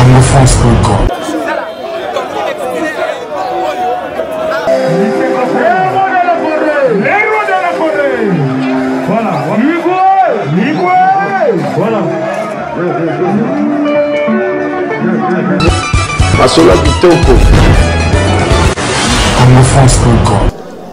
congofrance.com. Masolo kitoko. Congofrance.com.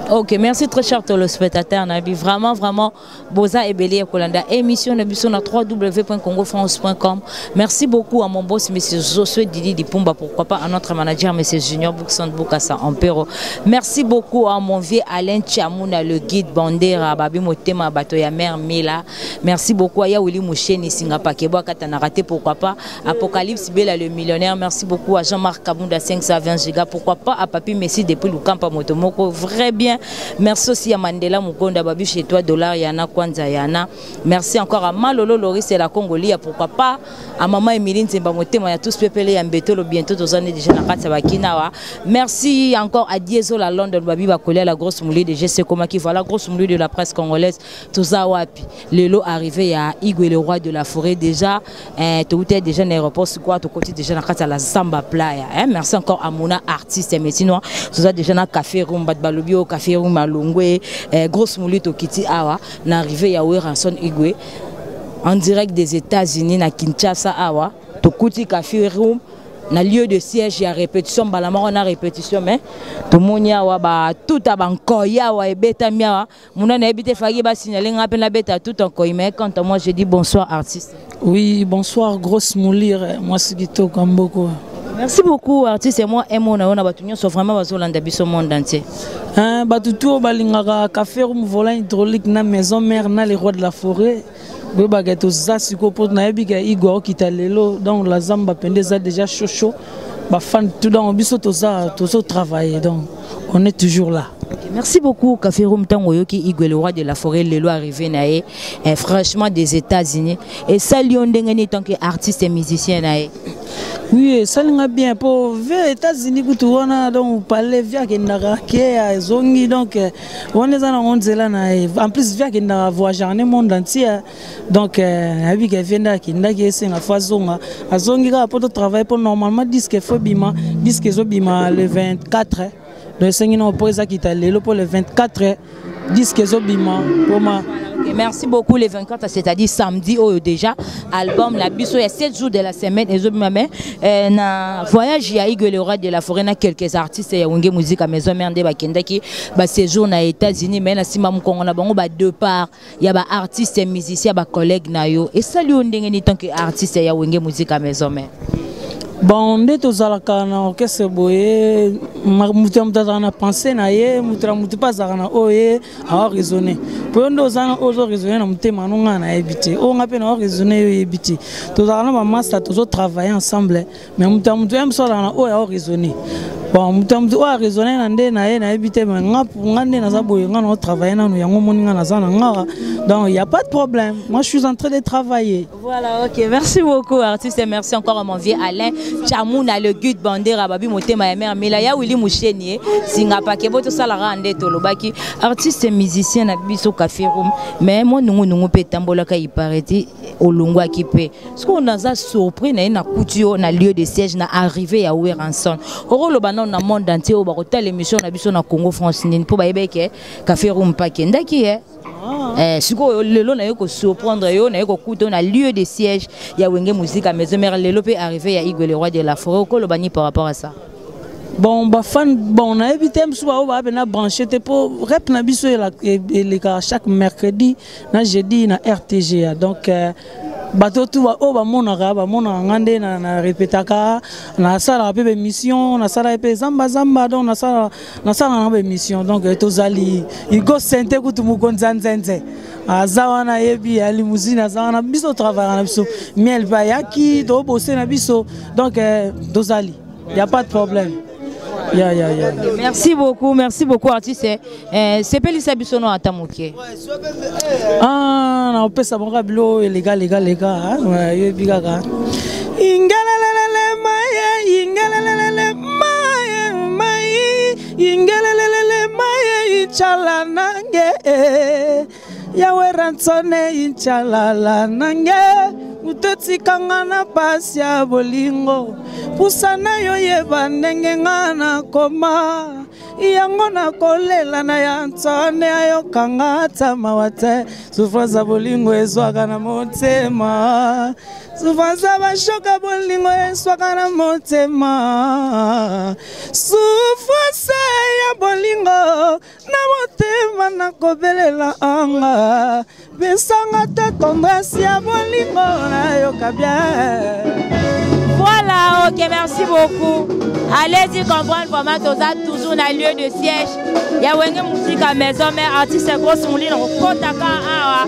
Ok, merci très cher téléspectateur Nabi. Vraiment, vraiment, Boza ebele ya kolanda émission na biso na www.congofrance.com. Merci beaucoup à mon boss monsieur Josué Didi Dipumba, pourquoi pas à notre manager monsieur Junior Boukson Boukassa Ampero. Merci beaucoup à mon vieux Alain Tchamouna le guide Bandera Babi Motema bato ya mère Mila. Merci beaucoup à Yawili Moucheni Singapakebo Katana raté pourquoi pas Apocalypse Bella le millionnaire. Merci beaucoup à Jean-Marc Kabunda 520 giga pourquoi pas à Papi Messi depuis Lukampa Motomoko. Vrai bien. Merci aussi à Mandela Mukonda Babi chez toi dollar Yana Kwanza Yana. Merci encore à Malolo Loris et la Congolia pourquoi pas à maman Emilie Nzemba Motema ya tous pepele ya Mbetolo bientôt tozane déjà na kati ya Bakinawa. Merci encore à Diesel à London Babi Bakolia la grosse moulée de GC Komaki voilà grosse moulée de la presse congolaise toza wapi lelo arrivé ya Igwe le roi de la forêt déjà eh, touté déjà na aéroport sikoyo tokoti déjà na kati ya la Zamba Playa eh, merci encore à Mona artiste métinois toza déjà na café room bato balobi oyo café room alongwe eh, grosse moulée tokiti awa na arrivé ya Werrason Igwe en direct des États-Unis na Kinshasa awa tokuti café room na lieu de siège ya répétition mbala moko na répétition mais tomoni awa batuta bankoyi awa ebetami awa muna nayebi te faki basignale nga mpe nabeta tout nkoi mais quant à moi je dis bonsoir artiste. Oui, bonsoir grosse moulire mwasi kitoko ya mboko. Merci beaucoup artiste et moi emo na yo na bato nyonso vraiment bazolanda biso monde entier. Hein, bato tout oyo balingaka café room volant hydraulique na maison mère na le roi de la forêt boyebaka toza sikoyo mpo nayebi ke igwe aokita lelo donc la zamba mpenza eza déjà chaud chaud bafan tout donc biso toza tozo travailler donc on est toujours là. Okay, merci beaucoup Café Room ntango oyoki Igwe le roi de la forêt lelo arrivé na ye eh, franchement des États-Unis esali yo ndenge nini tant que artiste et musicien na ye. Oui, esali nga bien mpo vie États-Unis kutu wana donc palais vie akendaka ke ezongi donc wana eza nango nzela na ye en plus vie akendaka voyager ne monde entier donc nayebi ke vie nde akendaki esenga fo azonga azongi kaka mpo totravaille mpo normalement disque fo ebima disque ezobima le 24 donc esengi nango mpo eza kita lelo mpo le 24 disque ezobima mpoma. Okay, merci beaucoup les 24 c'est-à-dire samedi oyo déjà album na biso ya 7 jours de la semaine ezobima mais eh, na voyage ya Igwe le roi de la forêt na quelques artistes ya Wenge Musica Maison Mère nde bakendaki ba séjour na États-Unis mais na nsima mokongo na bango ba départ ya ba artistes et musiciens ba collègues na yo esali yo ndenge ni tant que artiste ya Wenge Musica Maison Mère. Bon nde tozalaka na orchestre boye moto ya moto azalaka na pensée na ye moto na moto mpe azalaka na oyo ye aoraisonne mpo yo nde oza na oyo ozoraisonne na motema no ngai nayebi te oyo ngai mpe na oraisonne yo oyebi te tozalaka na bamasta tozotravaille ensemble mais moto ya moto ye mosu azalaka na oyo aoraisonne bon moto ya moto oyo araisonne na nde na ye nayebi te mais nga nga nde naza boye nga nao travaille nanu yango omoni nga naza na nga donc y a pas de problème, moi je suis en train de travailler. Voilà, ok, merci beaucoup artiste et merci encore à mon vieux Alain Chamouna le guide Bandera Babi Motema ya mère Mila ya Willy Mouchenie Singa Pakebo tosalaka nde tolobaki artiste musicien na biso Café Room mais mo nungu nungu pe tambolaka il paraît olongwaki pe sikoyo naza surpris na ye nakuti yo na lieu de siège na arrivée ya Werrason okoloba nano na monde entier oyo bakotala émission na biso na Congo France nini mpo bayebaki ke Café Room mpe akendaki ye. Eh, sikoyo lelo naye kosurprendre yo naye kokuta yo na lieu de siège ya Wenge Musica Maison Mère lelo mpe arrivé ya Igwe le roi de la forêt okoloba nini par rapport à ça? Bon bafan bon nayebi te mosusu baoyo baa mpena branché te mpo rep na biso elekaka chaque mercredi na jeudi na RTGA donc bato tu oyo bamonaka bamonaka nga nde na repetaka nasalaka mpe baémission nasalaka mpe zambazamba donc nasalaka na baémission donc tozali Hugo Sente kutu mokonzi ya nzenze aza wana ayebi ya limousine aza wana biso travaillaka na biso miel mpe ayaki tobose na biso donc tozali y a pas de problème. Ya, ya, ya. Merci beaucoup, merci beaucoup artiste. Eh, sepelisa biso no ata moke. Ah, na opesa bango bilo eleka leka leka, yoyebi kaka. Ingelelelele maye, ingelelelele maye, maye, ingelelelele maye, inchala nange. Yawe ransone inchala la nange. Moto etikanga na pasi ya bolingo. Pusana yo yeba ndenge nga nakoma. Yango nakolela na ya nsone ayokanga ata mawa te. Souffrance ya bolingo ezwaka na motema. Souffrance ya bashoka bolingo ezwaka na motema. Souffrance ya bolingo na motema nakobelela anga. Pesanga te tendresse ya bolingo nayoka bien. Voilà, ok, merci beaucoup. Allez-y comprendre vraiment, toza toujours na lieu de siège. Ya Wenge Musica Maison Mère, artiste grosse mouline, kotaka awa.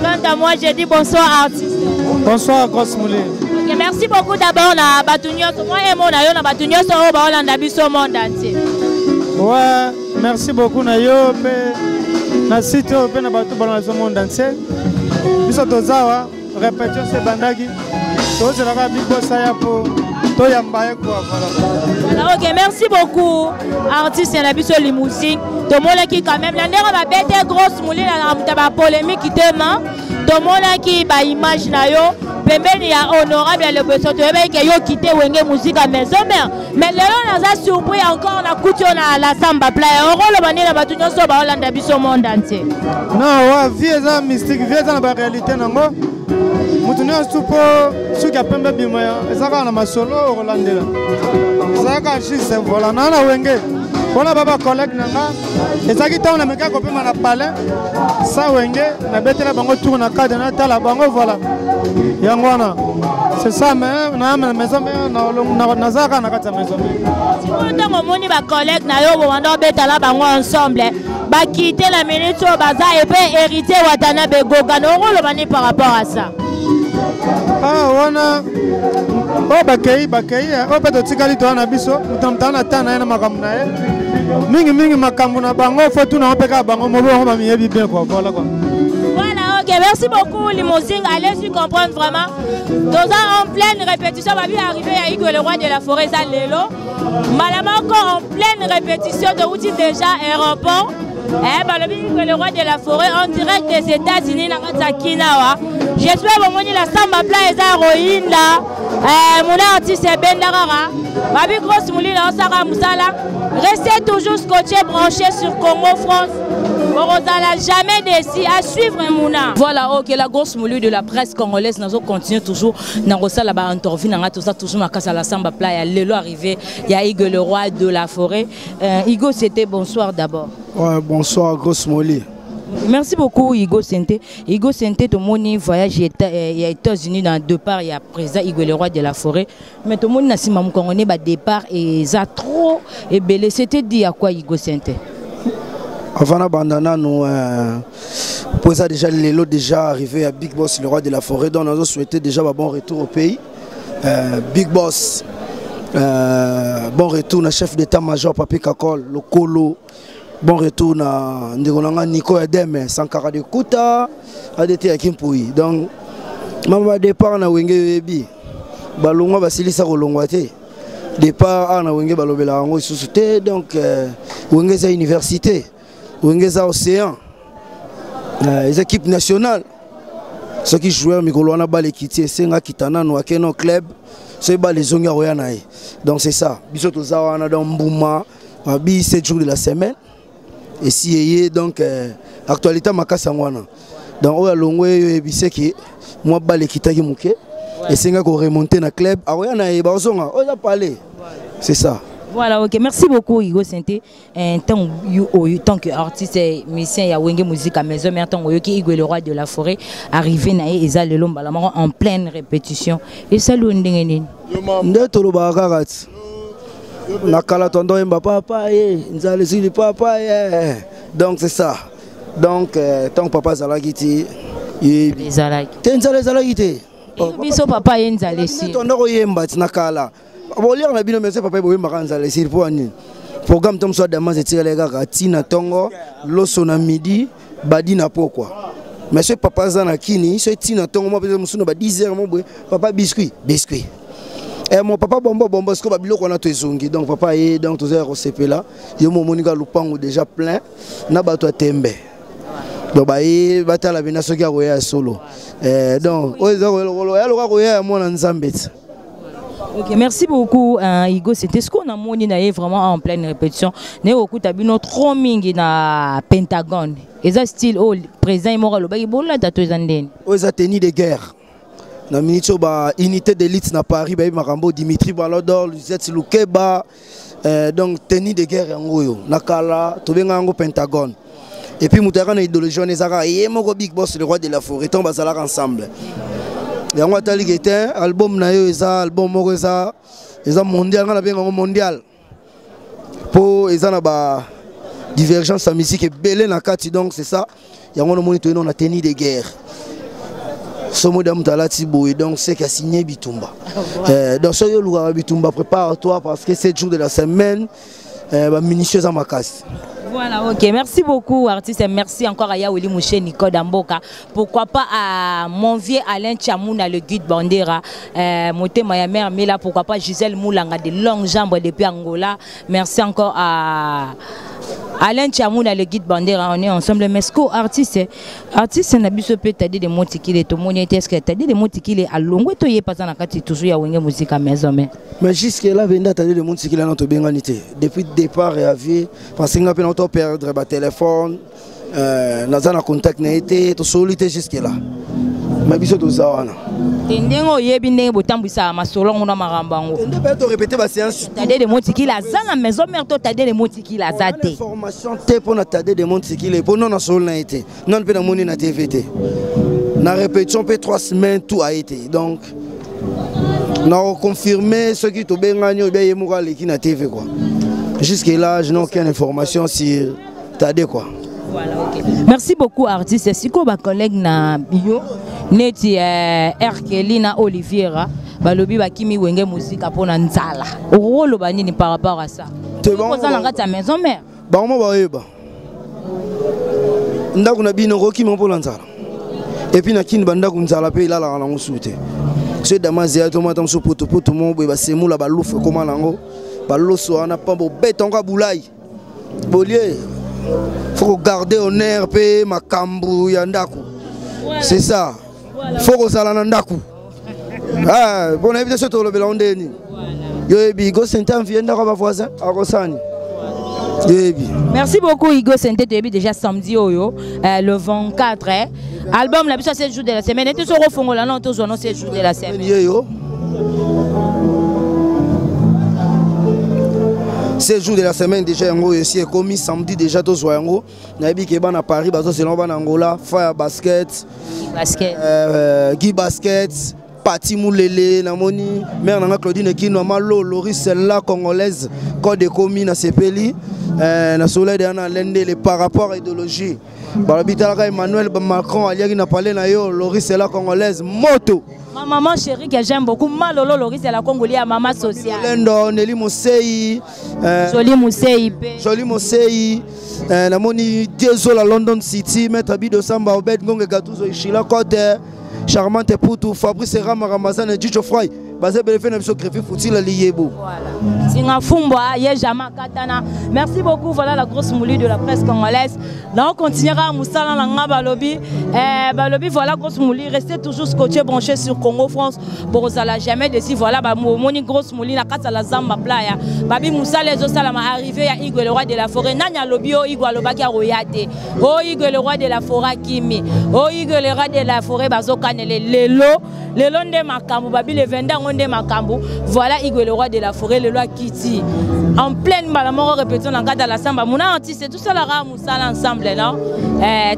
Quant à moi, je dis bonsoir artiste. Bonsoir grosse mouline. Ok, merci beaucoup d'abord na batu nyonso. Moi emo na yo na batu nyonso oyo baolanda biso monde entier. Ouais, merci beaucoup na yo pe na site oyo pe na bato balanda biso monde entier. Biso tozawa répétition se bandaki. Tozelaka big boss aya po toyamba ye quoi voilà. Voilà, ok, merci beaucoup artiste na biso limousine. Tomonaki quand même na ndenge babete grosse mouline na muta ba polémique tema. Tomonaki ba image na yo pembeni ya honorable ya Lobeso, toyebaki ke yo quitté Wenge Musica Maison Mère. Mais lelo naza surpris encore na kuti oyo na la Samba Playa. Okoloba nini na bato nyonso baolanda biso monde entier? Non, ouais, vie eza mystique, vie eza na ba réalité nango. Mutu nyonso tu po suki ya pembe bima ya eza kaka na masolo okolandela. Eza kaka juste voilà na na Wenge. Mpona ba ba collègue na nga ezalaki ntango namekaki kopema na palais sa Wenge nabetela bango tour na cadre natala bango voilà yango wana c'est ça mais na na maison mais naza kaka na kati ya maison mais sikoyo ntango omoni ba collègue na yo bobanda obetala bango ensemble bakite na minute oyo baza epe héritier Watanabe Gogano okoloba nini par rapport à ça? Ah wana oyo bakei bakei oyo mpe totikali toya na biso moto na moto na ta na ye na makambo na ye mingimingi makambo na bango fo tuna yango mpe kaka bango mobo bango bamiyebi bien quoi voilà quoi. Voilà, ok, merci beaucoup Limousine. Allez-y comprendre vraiment. Toza en pleine répétition, babi arrivé à Igwe le roi de la forêt, ça lelo. Malama encore en pleine répétition de outil déjà aéroport. Eh, balobi Igwe le roi de la forêt en direct des États-Unis na kati ya Kinawa. J'espère bomoni la Samba Pla eza roinda. Eh, mon artiste ebenda kaka. Babi grosse mouline osaka musala. Restez toujours scotché branché sur Congo France. Bokozala jamais déçu. À suivre Mouna. Voilà, ok, la grosse moulure de la presse congolaise nous continue toujours na kosala ba interview na tout ça toujours makasa la Samba Pla ya lelo arrivé ya Igwe le roi de la forêt. Igo c'était bonsoir d'abord. Ouais, bonsoir grosse moulure. Merci beaucoup Igo Sente. Igo Sente tomoni voyage ya États-Unis dans deux parts ya président Igwe le roi de la forêt. Mais tomoni na sima mukongone ba départ et za trop et belé. C'était dit à quoi Igo Sente? Avant la bandana nous pour ça déjà l'élo déjà arrivé à Big Boss le roi de la forêt donc nous avons souhaité déjà un bon retour au pays. Big Boss bon retour na chef d'état-major Papi Kakol Lokolo. Bon retour na ndeko nanga Nico Edem Sankara de Kuta ADT ya Kimpui. Donc mama départ na Wenge yebi balongwa basilisa kolongwa te. Départ a na Wenge balobela yango lisusu te. Donc Wenge za université, Wenge za océan. Les équipes nationales ceux qui jouaient mikolo wana bale kiti esenga kitana no akeno club soki bale ezongi akoya na ye. Donc c'est ça biso toza wana donc mbuma babi 7 jours de la semaine et si yeye donc actualité makasi yango wana. Donc oyo alongwe oyo oyebiseki mwa bale ekitaki moke esenga ko remonter na club akoya na ye bazonga oyo eza parler c'est ça. Voilà, ok, merci beaucoup Igo Sente. Tant yo oyo, tant que artiste et musicien ya Wenge Musica Maison Mère, tant oyo ki Igwe le roi de la forêt arrivé na ye eza lelo mbala moko en pleine répétition. Et salut ndenge nini? Nde tolobaka kaka ti. Na kala tondo yemba papa ye, nzala esili papa ye. Donc c'est ça. Donc tant que papa azalaki ti, ye Ezalaki. Te nzala ezalaki te. Oh, biso papa ye nzala esili. Tondo koyemba ti na kala. Boliaka na bino mais papa boyembaka nzala esili po nini? Programme tom soit damas etikala kaka ti na tongo, loso na midi, badi na pokwa. Mais ce papa za na kini, ce ti na tongo mo pesa musuno ba 10 heures mo boye, papa biscuit, biscuit. Eh mon papa bombo bombo ce que ba biloko na to ezongi. Donc papa ye donc toza ya kosepela, yo mo monika lupango déjà plein na bato ya tembe. Donc baye batala bina soki akoya ya solo. Eh, donc oyo eza koya lokolo ya lokola koya ya mwana nzambe ti. Ok, merci beaucoup hein, Igo. C'était ce qu'on a moni na ye vraiment en pleine répétition. Ne okuta bino trop mingi na Pentagone. Eza style oh président imora lobaki bola tato eza ndeni. Oyo eza tenue de guerre. Na minute oyo ba unité d'élite na Paris bayebi makambo Dimitri Balodor, Lisette Lukeba, donc tenue de guerre yango oyo na kala tobenga yango Pentagone. Et puis moto ayaka na idéologie wana ezaka ye moko Big Boss le roi de la forêt ntango bazalaka ensemble. Yango ataliki ete album na yo eza album moko eza eza mondial, nga nabenga yango mondial mpo eza na ba divergence ya musique ebele na kati. Donc c'est ça, yango nomoni toyino na tenue de guerre. Somo da moto alati boye, donc c'est qu'a signé bitumba. Donc soki olukaka bitumba, prépare toi parce que 7 jours de la semaine, ba munitions eza makasi. Voilà, ok. Merci beaucoup, artiste. Merci encore à Yaweli Mouché, Nicole Damboka. Pourquoi pas à mon vieux Alain Tchamouna, le guide Bandera. Motema ya mère Mila. Pourquoi pas Gisèle Moulanga, de longues jambes depuis Angola. Merci encore à Alain Tchamouna, le guide Bandera. On est ensemble. Mais ce artiste, artiste, na biso pe tadi de Montikile, to moni est-ce que tadi de Montikile à Longwe to yé pas na kati toujours ya Wenge Musique à maison mais. Mais jusque là venda tadi de Montikile na to benganité depuis départ et avis parce que nga pe na to perdre ba téléphone, naza na contact na été to solité jusque là. Mais biso to za wana. Te ndenge oyebi ndenge botambwisaka masolo ngo na makambo yango. Nde pe to répéter ba séance. Tade de Montikile aza na maison mère to Tade de Montikile aza te. Formation te pona Tade de Montikile po non na solo na été. Non pe na moni na TV te. Na répétition pe 3 semaines tout a été. Donc na confirmer ce qui to bengani ou bien yemoko aleki na TV quoi. Jusque là, je n'ai aucune information sur Tade quoi. Voilà, ok. Merci beaucoup artiste. Siko ba collègue na bio neti Erkeli na Oliviera balobi bakimi Wenge Musique pona nzala. Rolo ba nini par rapport à ça? Te bango Oza na kati ya maison mère. Bango ba yeba. Ndako na bino roki mo pona nzala. Et puis na kini bandako nzala pe ilala na ngusu te. Ce damaze ya tomata musu poto poto mo boye ba semula ba lufu koma nango. Ba loso wana pambo beta ngo bulai. Bolie faut garder honneur pe makambu ya ndako. C'est ça. Faut kozala na ndako. Ah, bon na biso to lobela ndeni. Yo yebi go senta mvie ndako ba voisin akosani. Yebi. Merci beaucoup Igo Sente toyebi déjà samedi oyo le 24 eh. Album la biso 7 jours de la semaine et tout soko fongola non to zono 7 jours de la semaine. Yeyo. 7 jours de la semaine déjà yango esi ekomi samedi déjà tozwa yango. Nayebi ke bana Paris bazosela bana Angola, Fire Basket, Basket. Guy Basket, Pati Moulele, namoni mère nanga Claudine Kino, Malo, Loris la congolaise, code ekomi na sepeli, na soleil de na lendele par rapport à idéologie. Balobi talaka Emmanuel Macron aliaki na palais na yo, Loris la congolaise, moto. Ma maman chérie que j'aime beaucoup, Malolo Loris la congolaise, maman sociale. Lendo, Nelly Mosei, Jolie Mosei pe. Jolie Mosei, namoni Diezola London City, Maître Bido Samba, Obed Ngonge Gatuzo, Ishila Kote, Charmante Poutou, Fabrice Rama Ramazan et Jijo Fry. Bazé Belefe na biso Grefi Futila Liyebo. Voilà. Singa Fumbwa, ye Jama Katana. Merci beaucoup. Voilà la grosse moulure de la presse congolaise. Là, on continuera à Moussala Langa Balobi. Balobi, voilà grosse moulure. Restez toujours scotché, branché sur Congo France. Pour ça, la jamais déçu. Voilà, bah, moni grosse moulure, la kata la Zamba Playa. Babi Moussala, les Osalama, arrivé à Igwe, le roi de la forêt. Nanya Lobi, oh, Igwe, Alobaki, Royate. Oh, Igwe, le roi de la forêt, Kimi. Oh, Igwe, le roi de la forêt, Bazoka, Nele, Lelo. Lelo nde makambo, babi le venda nde makambo. Voilà Igwe, le roi de la forêt, le roi Kitty. En pleine malamoro répétition dans cadre de la samba. Mon artiste, c'est tout ça la ra musala ensemble, non?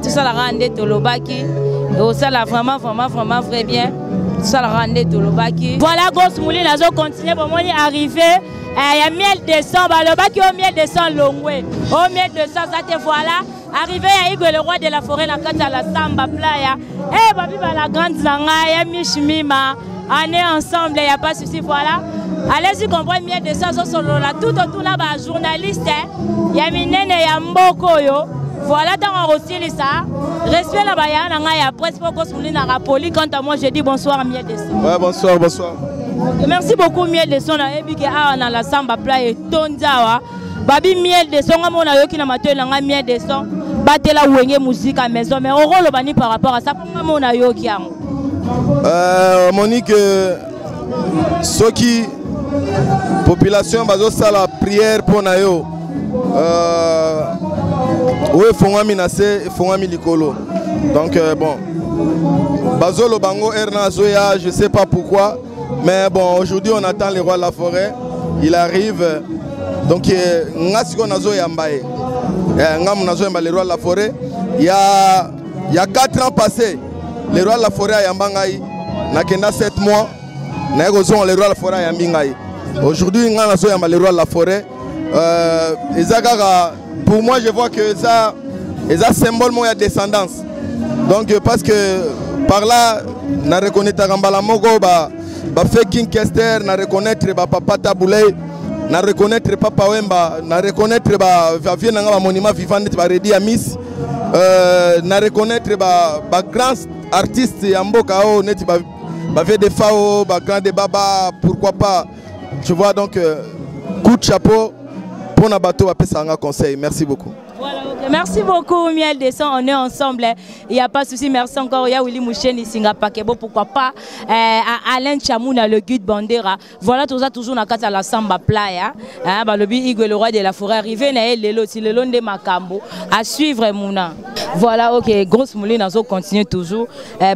Tout ça la ra nde tolobaki. Et ça la vraiment, vraiment, vraiment, très bien. Tout ça la ra nde tolobaki. Voilà grosse mouline, azo continuer pour moi arriver. Y a miel de sang, balobaki au miel de sang longwe. Au miel de sang, ça te voilà. Arrivé à Igwe, le roi de la forêt, la kata la samba playa. Eh, babi ba la grande zanga, ya mishmima. On est ensemble, y a pas de souci, voilà. Allez-y comprendre miel de sang, zo solo la tout autour là ba journaliste, hein. Ya minene ya mboko yo. Voilà tant on retient ça. Respect là ba ya na nga ya presse pour qu'on souligne la poli. Quant à moi, je dis bonsoir miel de sang. Ouais, bonsoir, bonsoir. Okay, merci beaucoup miel de sang na ebike awa na la samba playa tonzawa. Babi miel de sang, mona yoki na matoyi na nga miel de sang. Batela Wenge Musica Maison Mère. Okoloba nini par rapport à ça? Mpo mona yoki yango. Monique, soki population bazosala prière mpo na yo, oyo efongwami na se, efongwami likolo. Donc bon, bazoloba ngo erna azoya, je sais pas pourquoi, mais bon, aujourd'hui on attend le roi de la forêt, il arrive. Donc nga sikoyo nazoyamba ye, nga mo nazoyamba le roi de la forêt. Il y a 4 ans passé, le roi de la forêt ayamba ngai, nakenda 7 mois, naye kozonga, le roi de la forêt ayambi ngai. Aujourd'hui nga nazoyamba le roi de la forêt. Eza kaka, pour moi je vois que eza eza symbole moko ya descendance. Donc parce que par là na reconnaîtraka mbala moko ba King Kester, na reconnaître bapapa Tabu Ley, na reconnaître Papa Wemba, na reconnaître bavieux na nga, bamonument vivant neti baReddy Amisi, na reconnaître bagrand ba artiste ya mboka oyo neti bavieux ba Defao, bagrand de baba, pourquoi pas, tu vois. Donc coup de chapeau mpona bato bapesaka nga conseil. Merci beaucoup. Voilà, ok. Merci beaucoup, Miel Descend. On est ensemble. Il n'y a pas de souci. Merci encore. Il y a Willy Moucheni, Singapakebo. Pourquoi pas à Alain Chamouna, le guide Bandera. Voilà, tout ça, toujours dans la Samba Playa. Hein, bah, le Igwe, le roi de la forêt. Arrivé, na lelo, si le long de Makambo. À suivre, Mouna. Voilà, ok. Grosse mouline, on continue toujours.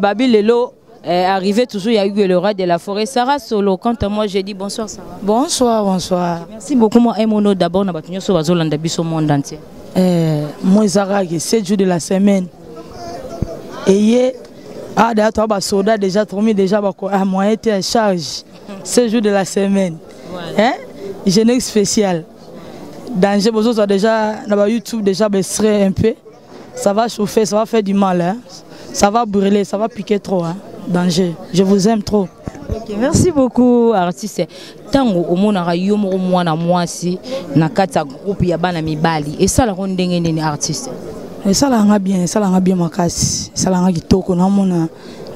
Babi Lelo. Arrivé toujours, il y a eu le roi de la forêt, Sarah Solo. Quant à moi, j'ai dit bonsoir, Sarah. Bonsoir, bonsoir. Merci beaucoup. Moi, Emono, d'abord, on a battu sur Zolanda Biso monde entier. Moi, Sarah, 7 jours de la semaine. Et hier, ah, d'ailleurs, toi, bah, soda déjà, trop déjà, bah, quoi, ah, moi, été en charge. 7 jours de la semaine. Voilà. Hein? Générique spécial. Danger, besoin déjà, dans YouTube, déjà, bah, serait un peu. Ça va chauffer, ça va faire du mal, hein? Ça va brûler, ça va piquer trop, hein? Danger. Je vous aime trop. Ok, merci beaucoup, artiste. Tango omonaka yo moko mwana mwasi na kati ya groupe ya bana mibali, esalaka ndenge nini, artiste? Esalaka bien, esalaka bien makasi, esalaka kitoko. Naomona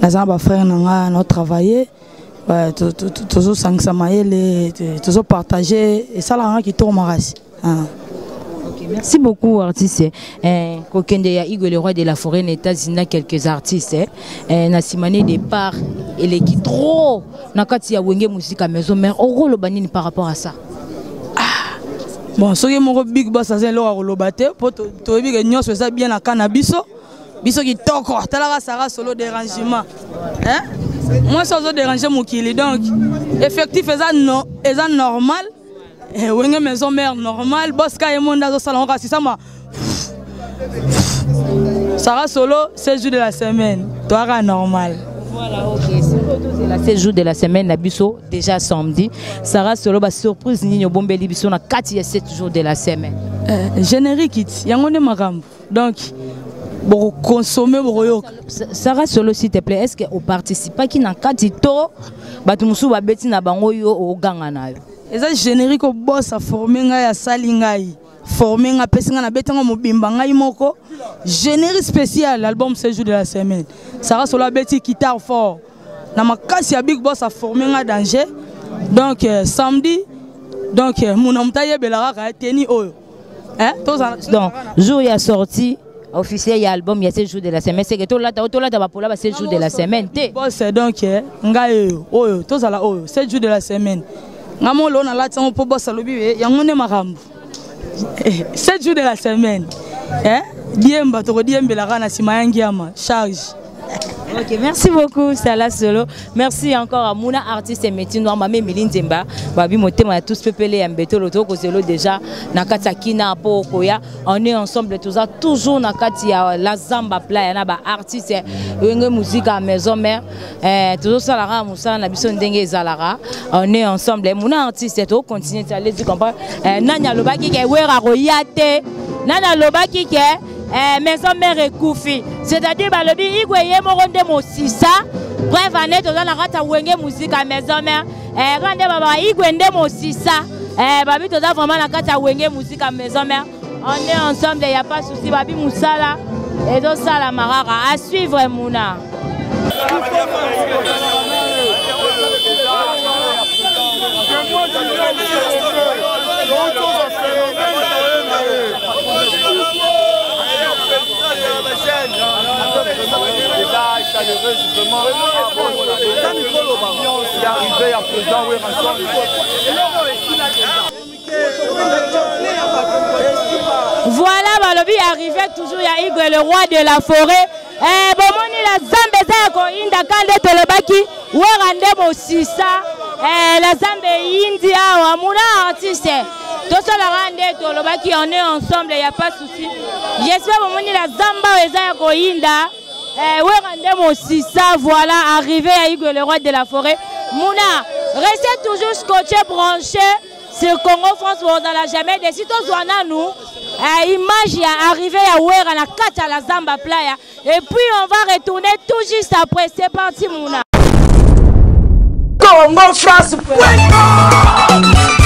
naza na bafrère na nga, naotravaille, tozosangisa mayele, tozopartage, esalaka kitoko makasi. Ok, merci beaucoup, artiste. Kokende ya Igwe le roi de la forêt na États-Unis na quelques artistes, na simane départ eleki trop na kati ya Wenge Musica Maison Mère. Okoloba nini par rapport à ça? Bon, soki moko big boss aza eloko ya koloba te, mpo toyebi ke nyonso eza bien na ka na biso. Biso kitoko, talaka Sara Solo, dérangement, mwasi azodérange mokili. Donc effectif eza, no, eza normal. Wenge Maison Mère normal, boss ka ye monde azosala ngo kasi sama Sara Solo, 16 jours de la semaine, toaka normal. Voilà, ok. C'est la 16 jours de la semaine, na biso, déjà samedi. Sarah Solo, ba surprise nini obombeli biso na 4 ya 7 jours de la semaine? Générique it, yango nde makambo. Donc, bokoconsommer, bokoyoka. Sarah Solo, s'il te plaît, est-ce que oparticipaki na kati to bato mosusu babeti na bango, yo oganga na yo? Eza générique boss aforme ngai, asali ngai, forme ngai, apesi ngai, nabetango mobimba ngai moko. Générique spécial album 7 jours de la semaine, Sara Solo abeti guitare fort na makasi ya big boss aforme ngai, danger. Donc samedi, donc muna moto ayebela kaka teni oyo. Donc jour ya sortie officiel ya album ya 7 jours de la semaine, c'est que tolata, tolata bapola ba 7 jours de la semaine te? Boss, donc ngai oyo oyo tozala oyo 7 jours de la semaine, ngai molo nalati yango mpo boss alobi yango nde makambo. 7 jours de la semaine, diemba, tokodiembelaka na nsima ya ngiama charge. Ok, merci beaucoup, Salah Solo. Merci encore à Mouna, artiste et métier noir, Mamé Méline Zemba, Babi Motema, tous pepele ya Mbeto, loto kozelo déjà, nakati Kina po koya. On est ensemble tous ça, toujours nakati ya la Zamba Playa, na ba artiste, Wenge Musica Maison Mère, toujours ça la musala na biso ndenge zalara. On est ensemble, Mouna artiste, to continue à aller, tu comprends? Nani alobaki ke Wera royate, nani alobaki ke Maison Mère ekufi, c'est-à-dire balobi Igwe ye moko nde mosisa. Bref, ane toza na kati ya Wenge Musica Maison Mère, kaka nde baba Igwe nde mosisa. Babi toza vraiment na kati ya Wenge Musica Maison Mère, on est ensemble, y a pas souci. Babi mosala ezosalama kaka, à suivre, Muna. Président Werrason. Voilà balobi arrivé toujours ya Igwe le roi de la forêt. Eh bomoni la zambe eza ya koyinda ka nde tolobaki wera nde mosisa eh, la zambe eyindi awa muna artiste tosalaka nde tolobaki on est ensemble ya pas souci. J'espère bomoni la zamba oyo eza ya koyinda eh, wera nde mosisa. Voilà arrivé ya Igwe le roi de la forêt. Muna restez toujours scotché branché sur Congo France, bozala jamais déçu. Tozwa nanu eh, image ya arrivée ya Wera na kati ya la Zamba Playa et puis on va retourner tout juste après. C'est parti Muna. Congo France.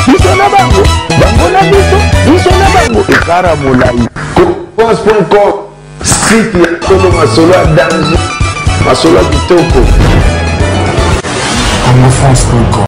Biso na bango, bango na biso, biso na bango ekara molai. France.com, site ya solo, masolo ya danger, masolo ya kitoko. congofrance.com.